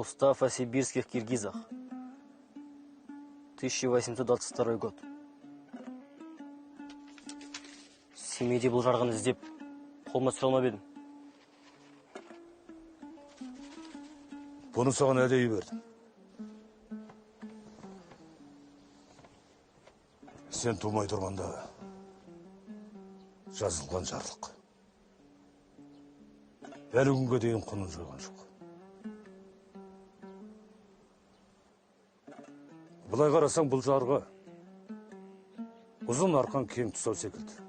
Устав о сибирских киргизах. 1822 год. Семейде бұл жарғыны іздеп, қолыма түсіре алмап едім. Бұны саған әдейі бердім. Сен тумай тұрғанда жазылған жарлық. Әлі күнге дейін құнын жойған жоқ. Былай қарасаң, бұл жарғы ұзын арқан кең тұсау секілді.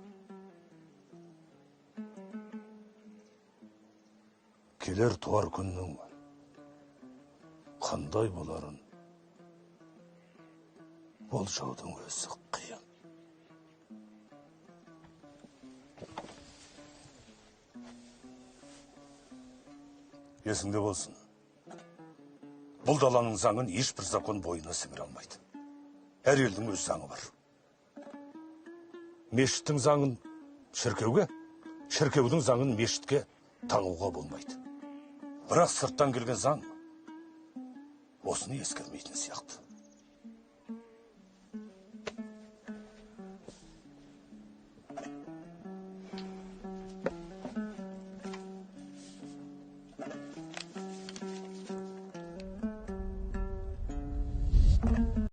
Келер туар күннің қандай боларын болжаудың өзі қиын. Есіңде болсын. Бұл даланың заңын ешбір закон бойына сіңіре алмайды. Әр елдің өз заңы бар. Мешіттің заңын шіркеуге, шіркеудің заңын мешітке тағуға болмайды. Бірақ сырттан келген заң осыны ескермейтін сияқты.